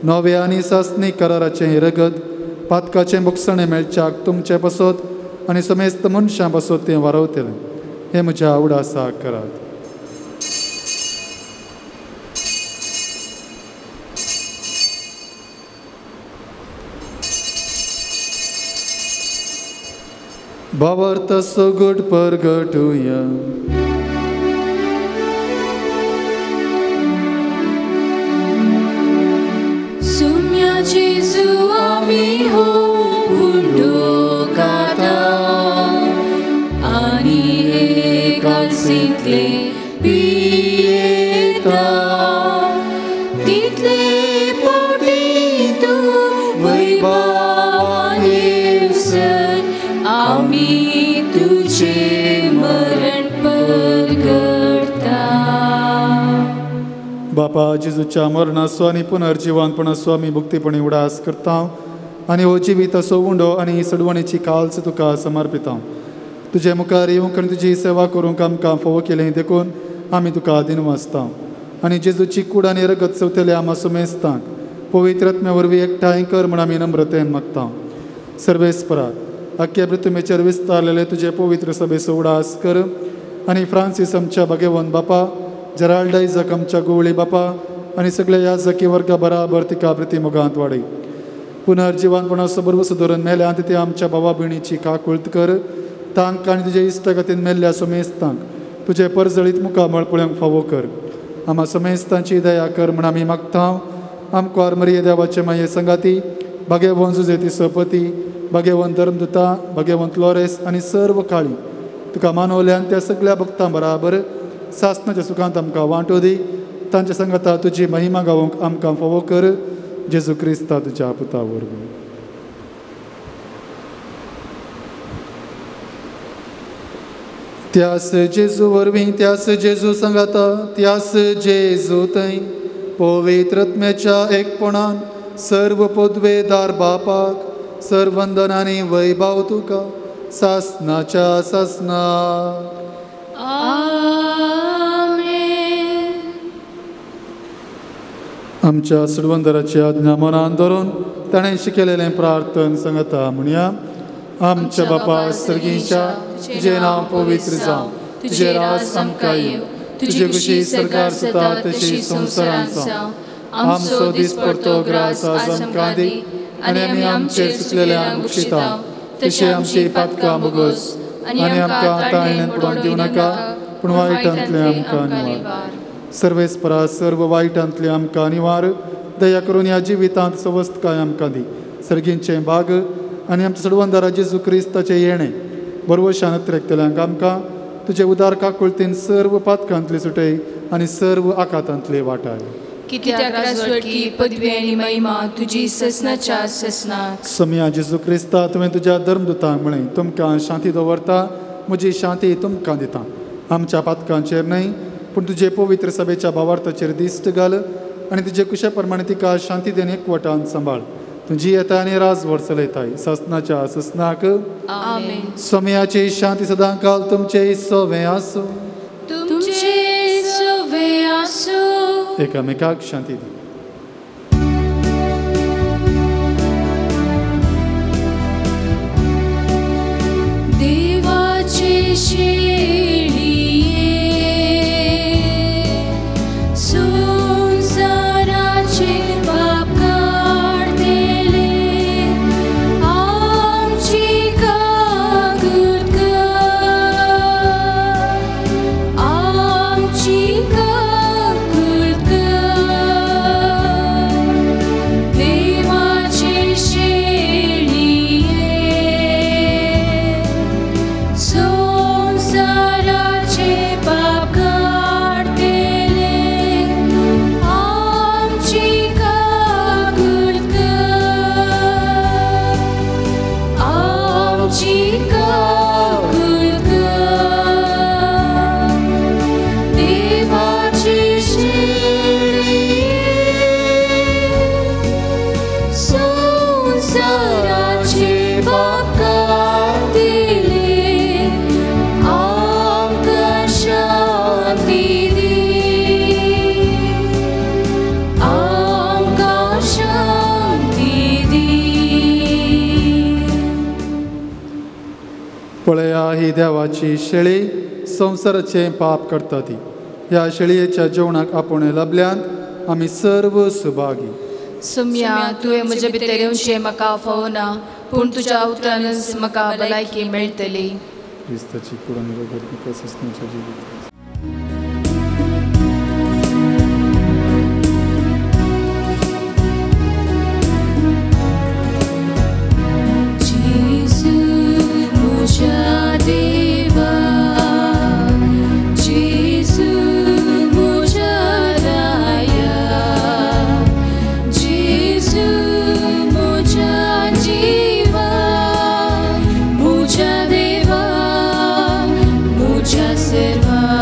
नव्या आनी सासणी कराराचें रगत, पातकाचें भोगसणें मेळच्याक तुमचे पासत आनी समेस्त मनशां पासत तें वारवतलें. हें म्हज्या उडासाक करात. भावार्थ सगट परगटुया. सुम्या जेजू आमी हो उंडो खाता आनी एकासींतले पियेता, तितले पावटी तूं वैभवान येवसर आमी तुझे मरण परगटता. बापा जेजूच्या मरणाचो आनी पुनर्जिवनपणाचो आमी मुक्तीपणी उडास करता आनी हो जिवीत असो उंडो आनी सडवणीची काल्स तुका समर्पिता. तुजे मुखार येवंक आनी तुजी सेवा करूंक आमकां फावो केलें देखून आमी तुका आदीन वाचता आनी जेजूची कूड आनी रगत चवतल्या आमा सुमेस्तांक पवित्र आत्म्या वरवीं एकठांय कर म्हूण आमी नम्रतेन मागता. सर्वेस्पराक आख्या पृथ्वीचेर विस्तारलेले तुजे पवित्र सभेचो उडास कर आनी फ्रांसीस आमच्या भाग्यवंत बापा, जेराल्ड आयजक आमच्या गुवळी बापा आनी सगळ्या ह्या जकी वर्गा बराबर तिका प्रतिमोगांत वाडय. पुनर्जिवनपणाचो भरवंसो धरून मेल्या आनी ते आमच्या भावा भयणीची काकुळत कर, तांकां आनी तुजे इश्टागतीन मेल्ल्या समेस्तांक तुजे परजळीत मुखामळ पळोवंक फावो कर. आमा समेस्तांची दया कर म्हूण आमी मागता. आमकां मरिये देवाचे माये संगाती, भाग्यवंत जुजेती सपती, भाग्यवंत धर्मदुता, भाग्यवंत लॉरेस आनी सर्व काळी तुका मानवल्यान त्या सगळ्या भक्तां बराबर सासनाच्या सुखांत आमकां वांटो दी. तांच्या संगाता तुजी महिमा गावोवंक आमकां फावो कर. जेजू क्रिस्ता तुज्या पुता वरवीं. त्यास जेजू वरवीं, त्यास जेजू संगाता, त्यास जेजू थंय पवित्र आत्म्याच्या एकपणान सर्व पदवेदार बापाक सर्वंदन आनी वैभव तुका सासनाच्या सासनाक. आमेन. आमच्या सुडवंदराची आज्ञा मनान धरून ताणें शिकयलेलें प्रार्थन सांगता म्हणया. आमच्या बापा सर्गीच्या, तुजें नांव पवित्र जावं, तुजें राज आमकां येवं, तुजी खुशी सरकार जाता तशी संवसारांत जावं. आमचो दिसपडतो ग्रास आज आमकां दी आनी आमी आमचेर चुकलेल्यांक बक्षिता तशें आमची पातकां भोगोस आनी आमकां ताळण्यान पडोवंक दिवं नाका, पूण वायटांतलें आमकां निवार. सर्वेस्परा सर्व वायटांतलें आमकां निवार. दया करून ह्या जिवितांत सवस्तकाय आमकां दी. सर्गींचें भाग आनी आमच्या सडवंदारा जेजू क्रिस्ताचें येणें बरवशान अत्रेकतल्यांक आमकां तुजे उदार काकुळतीन सर्व पातकांतली सुटय आनी सर्व आकातांतली वाटाय. कित्याक राजवटकी पदवी आनी महिमा तुजी ससनाच्या ससनाक. सोमया जेजू क्रिस्ता, तुवें तुज्या धर्मदुतांक म्हळें, तुमकां शांती दवरता, म्हजी शांती तुमकां दिता. आमच्या पातकांचेर न्हय पूण तुजे पवित्र सभेच्या भावार्थाचेर दिश्ट घाल आनी तुजे कुशे प्रमाणे तिका शांती देन एकवटान सांबाळ. तुजी येता आनी राजवट चलयताय ससनाच्या ससनाक. आमेन. सोमयाची शांती सदां काल तुमचे सवे आसूं. तुमचे सवे आसूं. एकामेकाक शांती दी. देवाचे पळया ही देवाची शेळी संवसाराचें पाप करता ती. ह्या शेळयेच्या जेवणाक आपूण लाभल्यान आमी सर्व सुभागी. सोम्या, तुवें म्हजे भितर येवचें म्हाका फावना, पूण तुज्या उतरानच म्हाका भलायकी मेळटली. क्रिस्ताची कूड आनी रगत तुका ससनाच्या जिवीत. Serva.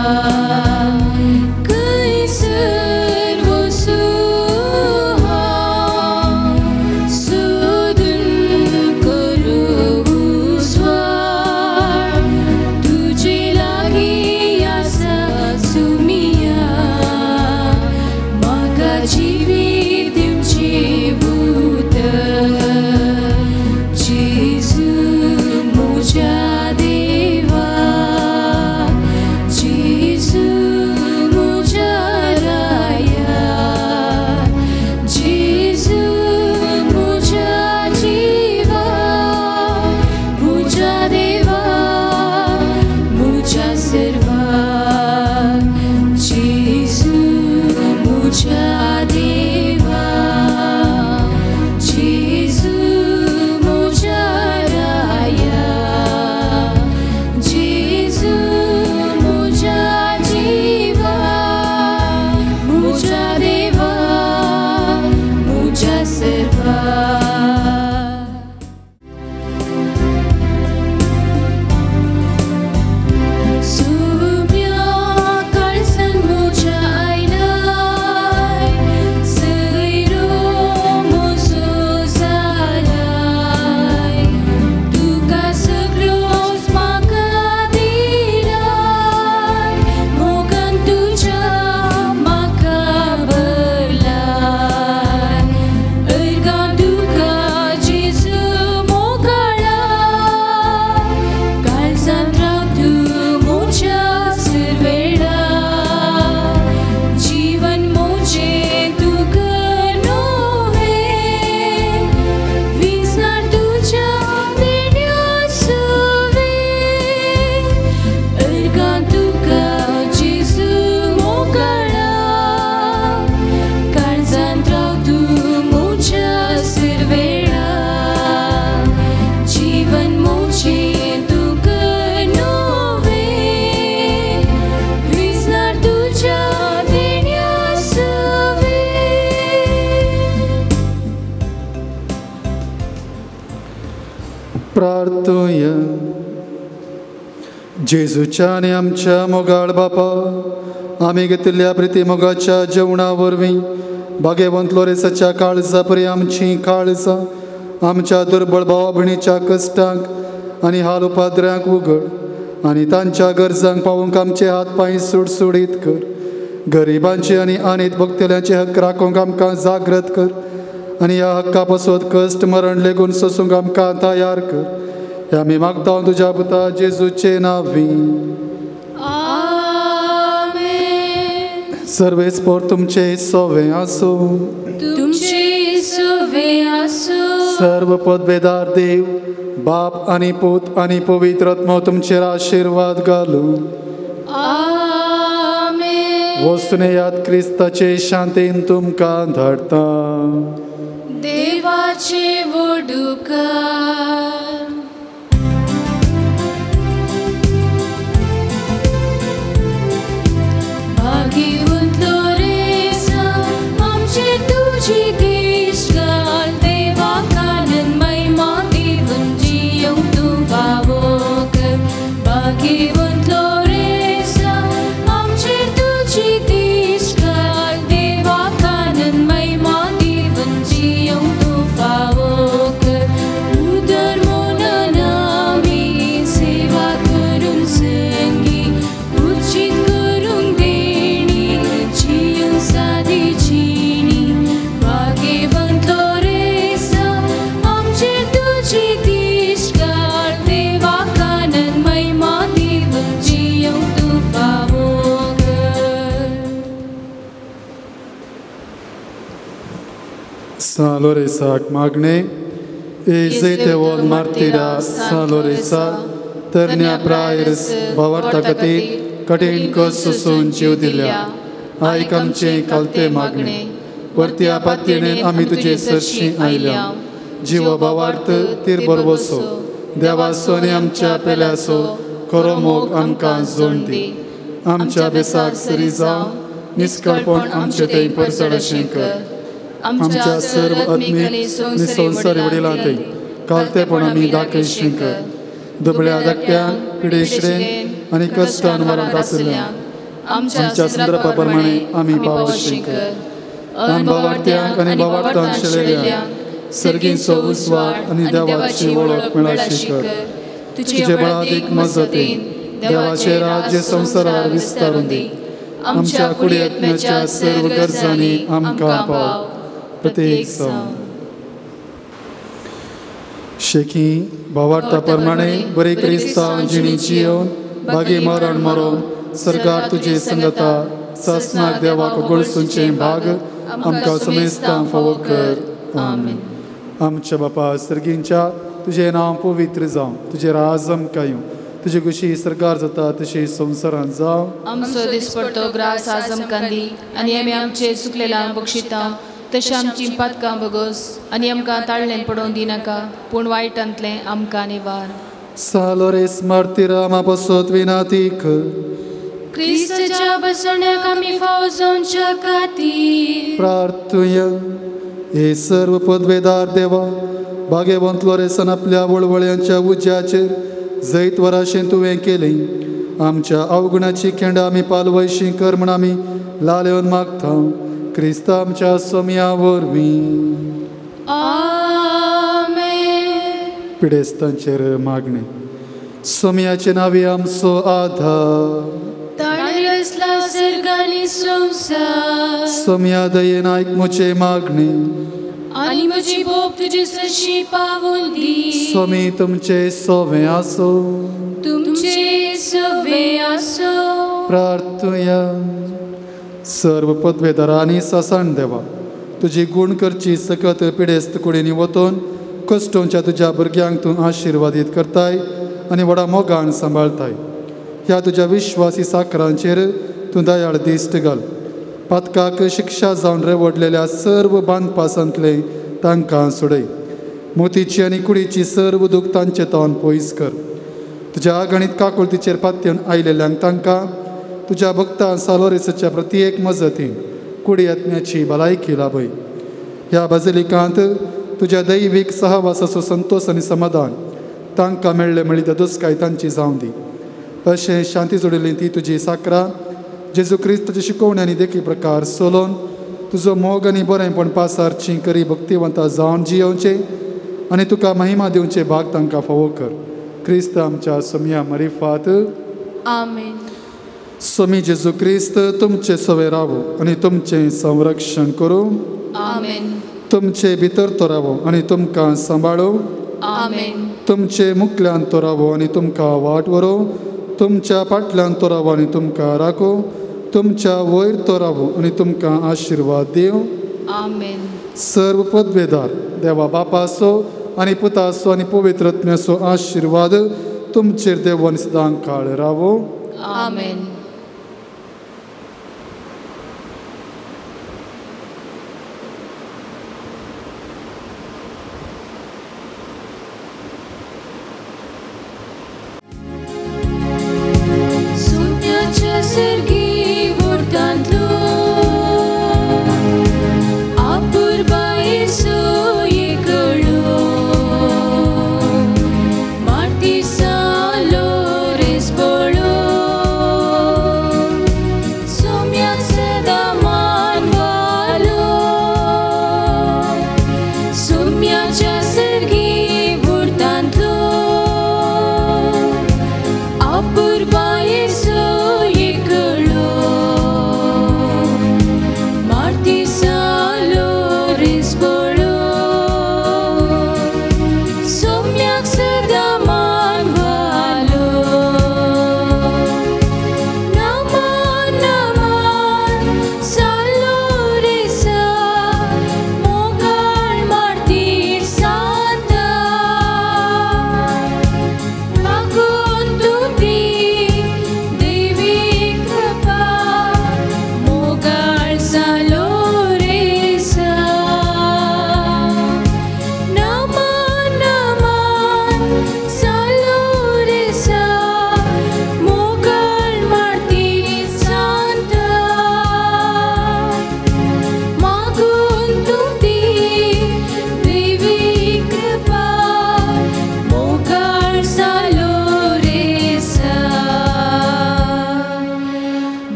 प्रार्थुया. जेजूच्या आनी आमच्या मोगाळ बापा, आमी घेतिल्ल्या प्रिती मोगाच्या जेवणा वरवीं भाग्यवंत लोरेसाच्या काळजा परी आमची काळजां आमच्या दुर्बळ भावा भयणीच्या कश्टांक आनी हाल उपाद्र्यांक उगड आनी तांच्या गरजांक पावोवंक आमचे हात पांय सुडसुडीत कर. गरिबांचे आनी आनीत भोगतल्यांचे हक्क राखूंक आमकां जागृत कर आनी ह्या हक्का पासत कश्ट मरण लेगून सोसूंक आमकां तयार कर. ह्या आमी मागता तुज्या पुता जेजूचे नांवी. सर्वेस पोर तुमचे सोवे आसूं. तुमचे सोवे आसूं. सर्व पदवेदार देव बाप आनी पूत आनी पवित्र आत्मो तुमचेर आशिर्वाद घालूं. आमेन. वस्तुने याद क्रिस्ताचे शांतीन तुमकां धाडटा. देवाचे वडुकार. San Loresac मागणे एजेतेवोल मार्तिरा सान लोरेसा तरण्या प्रायर्स भावार्था खातीर कठीण कश्ट सोसून जीव दिल्या. आयक आमचें कालते मागणे. वरत्या पातयेन आमी तुजे सरशी आयल्या. जीव भावार्थ तीर बरवसो देवासो आनी आमच्या पेल्यासो खरो मोग आमकां जोड दी. आमच्या बेसाक सरी जावं निस्कळपण आमचे थंय परसड अशें कर. आमच्या सर्व आत्मीक आनी संवसारी वडिलां थंय कालतेपण आमी दाखयशीं कर. दुबळ्या धाकट्यांक पिडेश्रेन आनी कश्टान मरांत आशिल्ल्यांक आमच्या संदर्भा प्रमाणे आमी पावशीं कर. अनभावार्थ्यांक आनी भावार्थान शेळेल्यांक सर्गींचो उजवाड आनी देवाची वळख मेळाशी कर. तुजे बळादीक मजतीन देवाचें राज्य संवसारार विस्तारून दी. आमच्या कुडी आत्म्याच्या सर्व गरजांनी आमकां पाव. प्रत्येक जावं शेखी भावार्था प्रमाणे बरे क्रिस्तांव जिणी जियोन बागी मरण मरोन सरकार तुजे संगता सासनाक देवाक गळसूंचें भाग आमकां समेस्तां फावो कर. आमेन. आमच्या बापा सर्गींच्या तुजें नांव पवित्र जावं, तुजें राज आमकां येवं, तुजी खुशी सरकार जाता तशी संवसारांत जावं. आमचो दिसपडतो ग्रास आज आमकां दी आनी आमी आमचे चुकलेल्यांक बक्षिता तशें आमची पातकां बगोस आनी आमकां ताळ्ळें पडोवन दिनाका पूण वायटांतलें आमकां निवार. सालोरेस मार्तिरा म्हापसोत विनाती कर. क्रिस्ताच्या बसण्याक आमी फावो जावच्या खातीर प्रार्थुया. हे सर्व पदवेदार देवा, भाग्यवंत लोरेसान आपल्या वळवळ्यांच्या उज्याचेर जैत वराशें तुवें केलें. आमच्या अवगुणाची खेंडा आमी पालवयशी कर म्हण आमी लालेवन मागता. क्रिस्ता आमच्या सोम्या वरवीं. आमेन. पिडेस्तांचेर मागणें. सोम्याचे नांवी आमचो आधार. ताणें रचला सर्ग आनी संवसार. सोम्या दयेन आयक म्हजें मागणें आनी म्हजी बोब तुजे सरशी पावून दी. स्वामी तुमचे सोवे आसूं. तुमचे सोवे आसूं. प्रार्थुया. सर्व पदवेदारांनी सासण देवा, तुजी गूण करची सकत पिडेस्त कुडींनी वतून कश्टोंच्या तुज्या भुरग्यांक तूं आशिर्वादीत करताय आनी व्हडा मोगान सांबाळताय. ह्या तुज्या विश्वासी साकरांचेर तूं दयाळ दिश्ट घाल. पातकाक शिक्षा जावन रेवडलेल्या सर्व बांदपासांतले तांकां सोडय. मोतीची आनी कुडीची सर्व दूख तांचे तावन पयस कर. तुज्या गणीत काकुळतीचेर पातयेवन आयलेल्यांक तांकां तुज्या भक्तां सालोरेसाच्या प्रत्येक मजतीन कुडी आत्म्याची भलायकी लाभय. ह्या बाजिलिकांत तुज्या दैवीक सहवासाचो संतोश आनी समाधान तांकां मेळ्ळे म्हळी ददोसकाय तांची जावं दी. अशें शांती जोडिल्ली ती तुजी साकरा जेजू क्रिस्ताची शिकोवणी आनी देखी प्रकार सोलोवन तुजो मोग आनी बरेंपण पासारची करी भक्तिवंता जावन जियोवचें आनी तुका महिमा दिवचे भाग तांकां फावो कर. क्रिस्त आमच्या सोमया मरिफात. आमेन. स्वामी जेजू क्रिस्त तुमचे सवे रावो आनी तुमचें संरक्षण करूं. आमेन. तुमचे भितर तो रावो आनी तुमकां सांबाळो. आमेन. तुमचे मुखल्यान तो रावो आनी तुमकां वाट व्हरूं. तुमच्या फाटल्यान तो रावो आनी तुमकां राखो. तुमच्या वयर तो रावो आनी तुमकां आशिर्वाद दिवं. आमेन. सर्व पदवेदार देवा बापाचो आनी पुताचो आनी पवित्र आत्म्याचो आशिर्वाद तुमचेर देवान सदां काळ रावो. आमेन.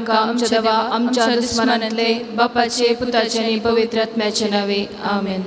आमच्या देवा आमच्या दुस्मानांतले बापाचे पुताचे आनी पवित्र आत्म्याचे नावे. आमेन.